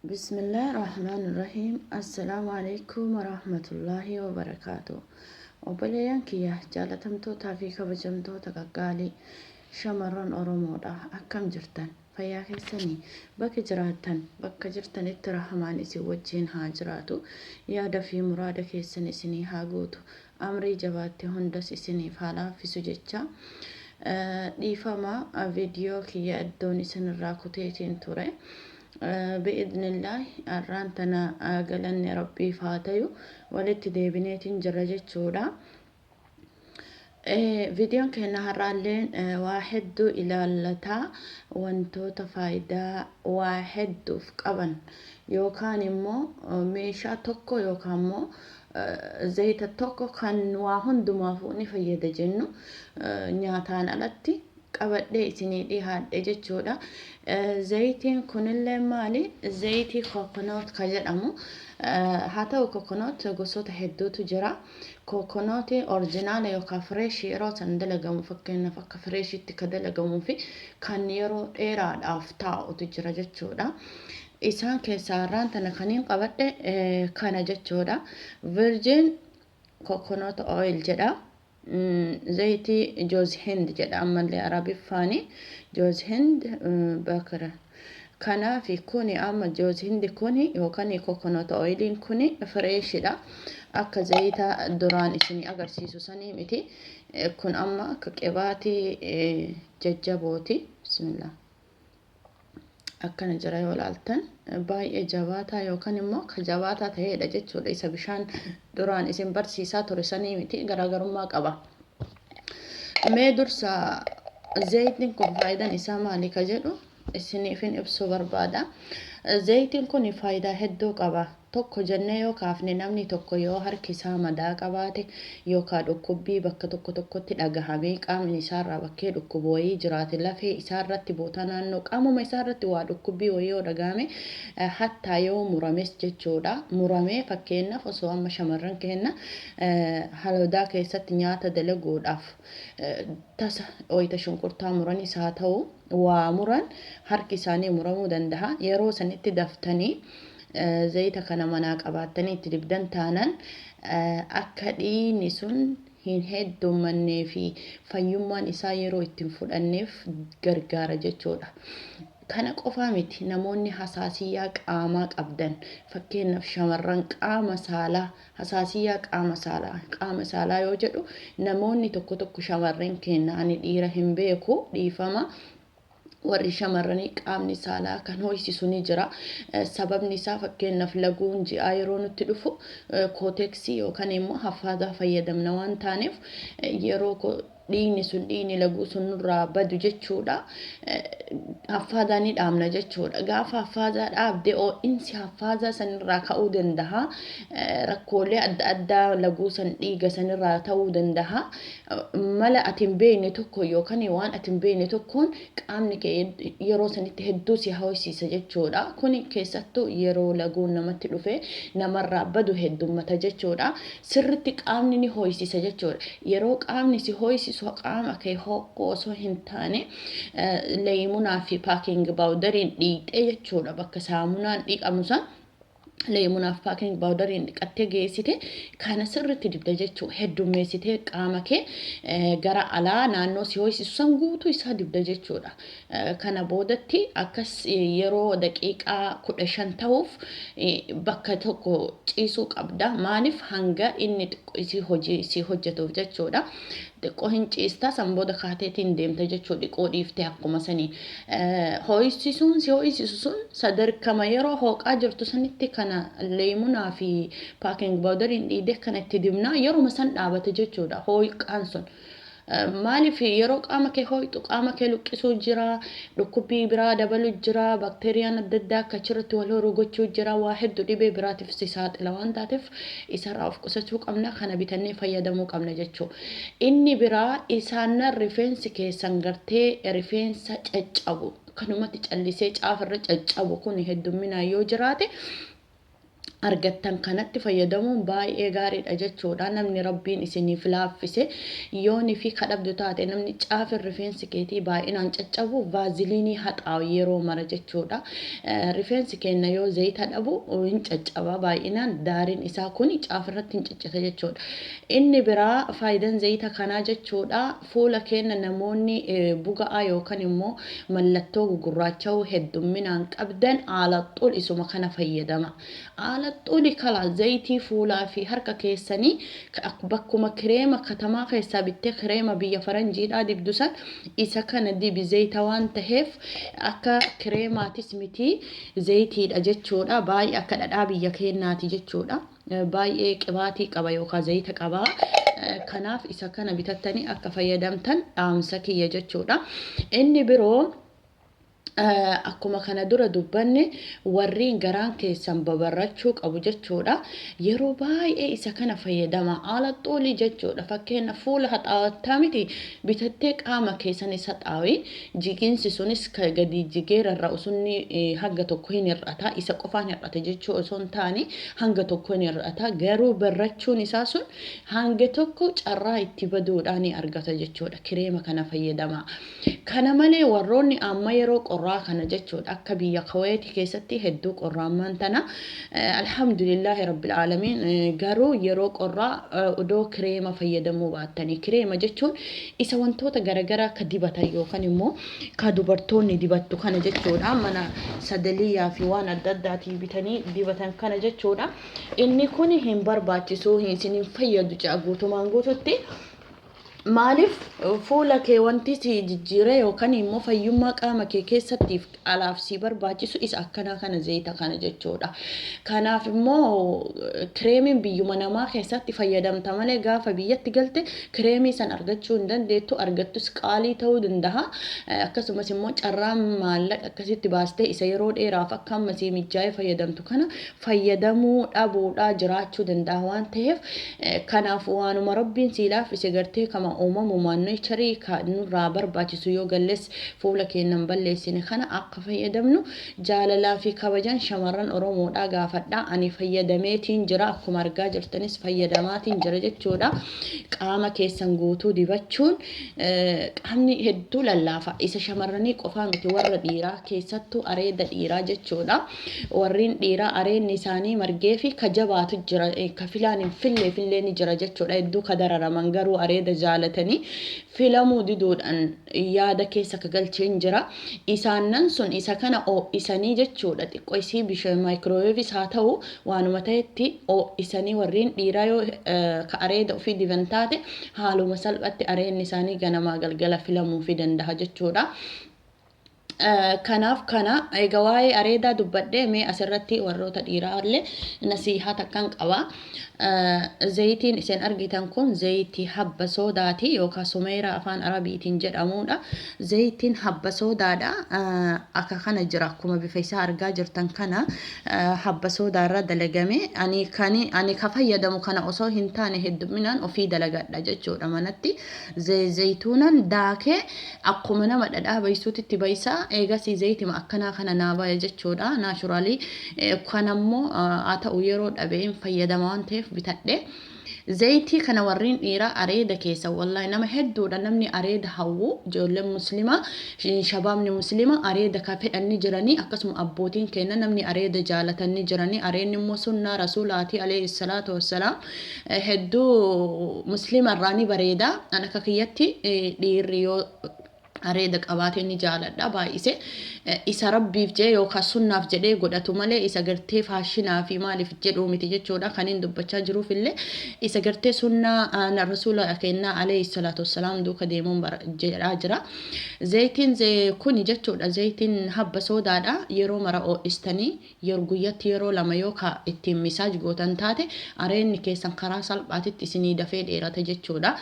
Bismillah ar-Rahmaan ar-Rahiim. Assalaamu alaikum warahmatullaahi wabarakaatu. Obboleeyyan kiyya jaalatamtootaa fi kabajamtoota qaqqaalii shamarran Oromoodha. Akkam jirtan? Fayyaa keessanii? Bakka jiraattan, bakka jirtanitti rahmaan isin wajjin haa jiraatu. Yaada fi muraada keessan isinii haa guutu. Amrii jabaatte hundas isiniif haa laaffisu jecha. Dhiifama, viidiyoo kiyya iddoon isinirraa kuteetiin ture. Bi'idnillaah, har'aan tana galanni Rabbiif haa tayu, walitti deebineetiin jirra jechuudha. Viidiyoon keenya har'aalleen waa hedduu ilaallataa, wantoota faayidaa waa hedduuf qaban yookaan immoo meeshaa tokko yookaan immoo zayita tokko kan waa hundumaafuu ni fayyada jennu nyaataan alatti qabadhee isinii dhihaadhe jechuudha. Zayitiin kunillee maali? Zayitii coconut ka jedhamu. Haa ta'u, coconut gosoota hedduutu jira. Coconut original yookaan fresh yeroo san dalagamu, fakkeenyaaf akka freshitti ka dalagamuu fi kan yeroo dheeraadhaaf taa'utu jira jechuudha. Isaan keessaa har'aan tana kaniin qabadhe kana jechuudha. Virgin coconut oil jedha. Zayitii جوز هند jedha ammallee Arabiffaani. جوز هند bakara. Kanaaf kuni amma جوز هند kuni yookaan coconut oiliin kuni freshidha. Akka zayita duraan isinii agarsiisu sanii miti. Kun amma akka qibaatii jajjabooti. Bismillah. Akkana jira, yoo ilaaltan baay'ee jabaataa yookaan immoo ka jabaataa ta'edha jechuudha. Isa bishaan duraan isin barsiisaa ture sanii miti, garaagarummaa qaba. Mee dursa zayitni kun faayidaan isaa maali ka jedhu isiniifin ibsuu barbaada. Zayitiin kun faayidaa hedduu qaba. Tokko jennee yoo kaafne, namni tokko yoo harki isaa madaa qabaate yookaan dhukkubbii bakka tokko tokkotti dhagahamee qaamni isaarraa bakkee dhukkubu wayii jiraate, lafee isaarratti, bootaa naannoo qaamuma isaarratti waa dhukkubbii wayii yoo dhagahame, hattaa yoo murames jechuudha. Muramee, fakkeenyaaf osoo amma shamarran keenya haloodaa keessatti nyaata dalaguudhaaf tasa wayita shunkurtaa muranis haa ta'u waa muran, harki isaanii muramuu danda'a. Yeroo sanitti daftanii zayita kana manaa qabaattanii itti dibdan taanan, akka dhiigni sun hin heddummannee fi fayyummaan isaa yeroo ittiin fudhanneef gargaara jechuudha. Kana qofaa miti, namoonni hasaasiyyaa qaamaa qabdan, fakkeenyaaf shamarran qaama saalaa, hasaasiyyaa qaama saalaa, qaama saalaa yoo jedhu namoonni tokko tokko shamarran keenya, ani dhiira hin beeku, dhiifama, warri shamarranii qaamni saalaa kan ho'isisu ni jira. Sababni isaa, fakkeenyaaf laguun ji'aa yeroo nutti dhufu kooteksii yookaan immoo haffaadaa fayyadamna waan taaneef, yeroo dhiigni sun, dhiigni laguu sun nurraa badu jechuudha. Haffaadaa ni dhaabna jechuudha. Gaafa haffaadaa dhaabde ho'insi haffaadaa sanirraa ka'uu danda'a. Rakkoolee adda addaa laguu san, dhiiga sanirraa ta'uu danda'a. Mala ati hin beekne tokko yookaan waan ati hin beekne tokkoon qaamni kee yeroo sanitti hedduu si ho'isiisa jechuudha. Kuni keessattuu yeroo laguun namatti dhufe namarraa badu heddummata jechuudha. Sirritti qaamni ni ho'isiisa jechuudha. Yeroo qaamni si ho'isisu qaama kee hoqqoo osoo hin taane, leemunaa fi baking powderiin dhiqxee jechuudha. Bakka saamunaan dhiqamu san leemunaaf baking powderiin dhiqattee geessite kana sirritti dibda jechuudha. Heddummeessitee qaama kee gara alaa naannoo si ho'isisu san guutuu isaa dibda jechuudha. Kana boodatti akkas yeroo daqiiqaa 15 ta'uuf bakka tokko ciisuu qabda. Maaliif? Hanga inni xiqqoo isii hojii isii hojjetuuf jechuudha. Xiqqoo hin ciista, san booda kaateetiin deemta jechuudha. Dhiqoo dhiiftee akkuma sanii. Ho'isisuun si ho'isisu sun sadarkama yeroo hooqaa jirtu sanitti kana leemunaa fi baking powderiin dhiidee kana itti dibnaa, yeruma san dhaabate jechuudha hooqaan sun. Maaliif? Yeroo qaama kee ho'itu qaama kee luqqisuu jira, dhukkubbii biraa dabalu jira, bakteeriyaan adda addaa akka achirratti wal horuu gochuu jira, waa hedduu dhibee biraatiif si saaxila waan taateef isarraa of qusachuu qabna, kana bitannee fayyadamuu qabna jechuudha. Inni biraa isaannan rifeensi keessan gartee rifeensa caccabu, kanumatti callisee caafirra caccabu kun heddumminaan yoo jiraate, Argattan kanatti fayyadamuun baay'ee gaariidha jechuudha. Namni Rabbiin isiniif laaffise yoonii fi kadhabdu taate, namni caafin rifeensi keetii baay'inaan caccabu vaaziliinii haxaawu yeroo mara jechuudha. Rifeensi keenya yoo zayita dhabu hin caccaba baay'inaan, daariin isaa kun caafirratti hin ciccita jechuudha. Inni biraa faayidaan zayita kanaa jechuudha, fuula keenya namoonni buga'aa yookaan immoo mallattoo gugurraacha'uu heddumminaan qabdan aalaxxuul isuma kana fayyadama. Aalaxxuuli kala zayitii fuulaa fi harka keessanii bakkuma kireema katamaa keessaa bittee kireema biyya faranjiidhaa dibdu san isa kana dibi. Zayita waan taheef akka kireemaatis miti, zayitiidha jechuudha. Baay'ee akka dhadhaa biyya keenyaati jechuudha. Baay'ee qibaatii qaba yookaan zayita qaba. Kanaaf isa kana bitattanii akka fayyadamtan dhaamsa kiyya jechuudha. Inni biroo, akkuma kana dura dubbanne, warreen garaan keessan babarrachuu qabu jechuudha. Yeroo baay'ee isa kana fayyadama. Aalaxxoolii jechuudha. Fakkeenya fuula haxaawattaa miti, bitattee qaama keessan isa xaawi. Jigiinsi sunis gadi jigee rarra'u sunni hanga tokko hin hir'ata. Isa qofaan hir'ata jechuu osoo hin taane hanga tokko hin hir'ata. Garuu barrachuun isaa sun hanga tokko carraa itti baduudhaan ni argata jechuudha. Kireema kana fayyadama. Kana malee warroonni amma yeroo qorraa kana jechuudha, akka biyya Kuweeti keessatti hedduu qorraammaan tana, alhamdulillaahi rabbil aalamiin, garuu yeroo qorraa odoo kireema fayyadamuu baattanii, kireema jechuun isa wantoota garaagaraa ka dibatan yookaan immoo ka dubartoonni dibattu kana jechuudha, mana sadaliyaa fi waan adda addaatii bitanii dibatan kana jechuudha. Inni kun hin barbaachisu, isin hin fayyadu guutumaan guututti. Maaliif? Fuula kee wanti si jijjiiree yookaan immoo fayyummaa qaama kee keessattiif alaaf si barbaachisu isa akkanaa kana, zayita kana jechuudha. Kanaaf immoo kireemiin biyyuma namaa keessatti fayyadamta malee gaafa biyyatti galte kireemii san argachuu hin dandeettu, argattus qaalii ta'uu danda'a. Akkasumas immoo carraan maallaqa akkasitti baastee isa yeroo dheeraaf akka amma sii mijaa'ee fayyadamtu kana fayyadamuu dhabuudhaa jiraachuu danda'a waan ta'eef, kanaaf waanuma Rabbiin sii laaffise gartee kama uumamumaan nature ka nurraa barbaachisu yoo galles fuula keenyan balleessine kana akka fayyadamnu jaalalaa fi kabajan shamarran Oromoodhaa gaafadha. Ani fayyadameetiin jira, akkuma argaa jirtanis fayyadamaatiin jira jechuudha. Qaama keessan guutuu dibachuun qaamni hedduu lallaafa. Isa shamarranii qofaa miti, warra dhiiraa keessattuu areeda dhiiraa jechuudha. Warreen dhiiraa areenni isaanii margee fi ka jabaatu jira, ka filaan hin filleef illee ni jira jechuudha. Hedduu ka dararaman garuu areeda jaalatanii filamuu diduudhaan yaada keessa ka galcheen jira. Isaannan sun isa kana ho'isanii jechuudha. Xiqqoo isii bishaan maayikirooweevis haa ta'u, waanuma ta'etti ho'isanii warreen dhiiraa yoo ka areeda ofii diban taate haaluma salphatti areenni isaanii ganamaa galgala filamuufii danda'a jechuudha. Kanaaf kana egaa waa'ee areedaa dubbadhee, mee asirratti warroota dhiiraa illee nasiihaa takkan qaba. Zayitiin isin argitan kun zayitii habba soodaati yookaan sumeeraa afaan Arabiitiin jedhamudha. Zayitiin habba soodaadha. Akka kana jira, akkuma bifa isaa argaa jirtan kana habba soodaa irra dalagame. Ani kan ani ka fayyadamu kana osoo hin taane hedduminaan ofii dalagadha jechuudha manatti. Zayituunan daakee akkuma nama dhadhaa baysuutitti baysaa, eegasii zayitima akkanaa kana naa baya jechuudha. Naturally kanammoo haa ta'u yeroo dhabee fayyadama waan ta'eef bitadhe. Zayitii kana warreen dhiiraa areeda keessa, wallahi nama hedduudha namni areeda hawwu, ijoolleen muslimaa, shabaabni muslimaa areeda ka fedhan ni jiranii, akkasuma abbootiin keenya namni areeda jaalatan ni jiranii. Areenni immoo sunnaa rasuulaati alayhi salaatu wassalaam, hedduu muslima irraa ni bareeda. An akka kiyyatti dhiirri yoo areeda qabaate ni jaaladha baay'ise. Isa Rabbiif jedhee yookaan sunnaaf jedhee godhatu malee isa gartee faashinaa fi maaliif jedhuu miti jechuudha. Kan hin dubbachaa jiruuf illee isa gartee sunnaa rasuula kennaa alayhi salaatu wassalaam duuka deemuun jedhaa jira. Zayitiin kuni jechuudha, zayitiin habba soodaadha. Yeroo mara ho'istanii yeroo guyyatti yeroo lama yoo ka ittiin massage gootan taate areenni keessan karaa salphaatitti isinii dafee dheerata jechuudha.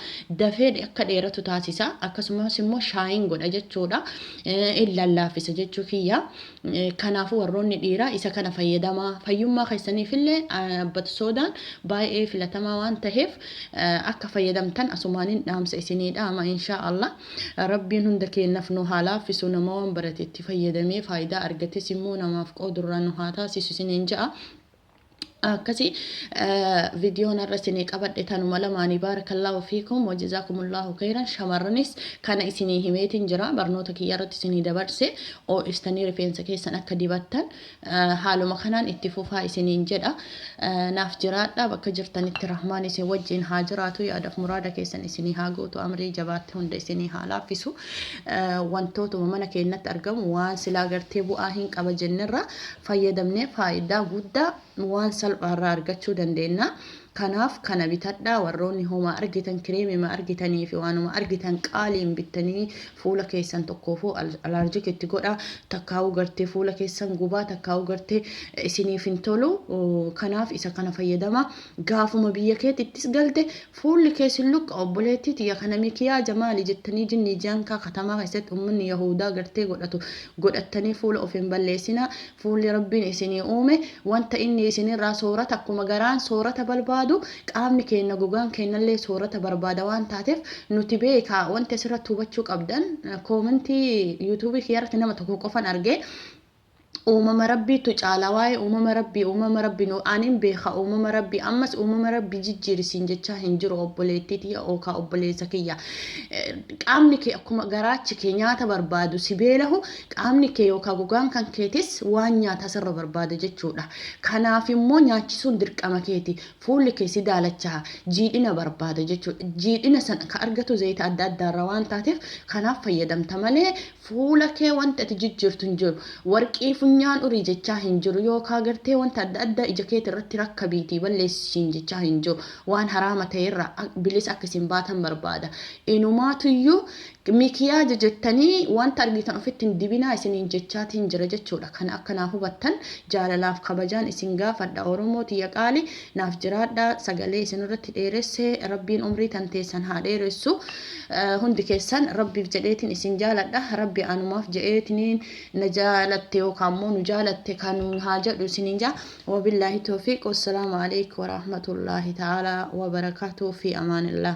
Dafee akka dheeratu taasisa. Akkasumas immoo shine godha jechuudha. In lallaaffisa jechuu kiyya. Kanaafuu warroonni dhiiraa isa kana fayyadamaa. Fayyummaa keessaniifillee habbatu soodaan baay'ee filatamaa waan ta'eef akka fayyadamtan asumaaniin dhaamsa isinii dhaama inshaa Allah. Rabbiin hunda keenyaaf nu haa laaffisu, nama waan barate itti fayyadamee faayidaa argates immoo namaaf qoodurraa nu haa taasisu isiniin ja'a. Akkasi viidiyoon irra isinii qabadhe tanuma lamaanii. Baarakallaahu fiikum wajazaakumullahu khayran. Shamarranis kana isinii himeetiin jira, barnoota kiyya irratti isinii dabarse. Oo'istanii rifeensa keessan akka dibattan haaluma kanaan itti fufaa isiniin jedha. Naaf jiraadha, bakka jirtanitti rahmaan isin wajjin haa jiraatu, yaadaaf muraada keessan isinii haa guutu, amrii jabaatte hunda isinii haa laaffisu. Wantootuma mana keenyatti argamu waan silaa gartee bu'aa hin qaba jennerra fayyadamnee faayidaa guddaa waan salphaarraa argachuu dandeenya. Kanaaf kana bitadhaa. Warroonni homaa argitan, kireemima argitanii fi waanuma argitan qaaliin bittanii fuula keessan tokkoofuu allergic itti godha, takkaa'uu gartee fuula keessan gubaa, takkaa'uu gartee isiniif hin tolu. Kanaaf isa kana fayyadama. Gaafuma biyya keetittis galte fuulli keessin luqqa. Obboleettii tiyya, kana mikiyaaja maali jettanii jinnii jaankaa katamaa keessatti uummanni Yahudaa gartee godhatu godhattanii fuula of hin balleessina. Fuulli Rabbiin isinii uume wanta inni isinirraa soorata, akkuma garaan soorata barbaadu qaamni keenya, gogaan keenyallee soorata barbaada waan taateef nuti beekaa. Wanti asirratti hubachuu qabdan, koomentii yuutuubii kiyyarratti nama tokko qofan argee, uumama Rabbiitu caala, waa'ee uumama Rabbii, uumama Rabbii nu anin beeka, uumama Rabbii ammas uumama Rabbii jijjiirisiin jechaa hin jiru. Obboleettii tiyya ookaa obboleessa kiyya, qaamni kee akkuma garaachi kee nyaata barbaadu si beelahu, qaamni kee yookaan gogaan kan keetis waan nyaata sirra barbaada jechuudha. Kanaaf immoo nyaachisuun dirqama keeti. Fuulli kee si daalachaa, jiidhina barbaada jechuudha. Jiidhina sana ka argatu zayita adda addaarraa waan taateef kanaaf fayyadamta malee fuula kee wanta ati jijjiirtu hin jiru. Warqii funyaan urii jechaa hin jiru, yookaan gartee wanta adda addaa ija keeti irratti rakkabiitii balleessisiin jechaa hin jiru. Waan haraama ta'erraa bilisa akka isin baatan barbaada. Inumaatuyyuu mikiyaaja jettanii wanta argitan ofitti hin dibinaa isiniin jechaatiin jira jechuudha. Kana akkanaaf hubattan jaalalaaf kabajaan isin gaafadha. Oromoo tiyya qaali, naaf jiraadha. Sagalee isin irratti dheeresse, Rabbiin umrii tan teessan haa dheeressu. Hundi keessan Rabbiif jedheetiin isin jaaladha. Rabbi anumaaf jedheetiin na jaalatte yookaan immoo nu jaalatte kan haa jedhu isiniin jaa. Wabillaahi toofiq. Wassalaamu alaikum warahmatullaahi ta'aalaa wabarakaatuh. Fi amaanillah.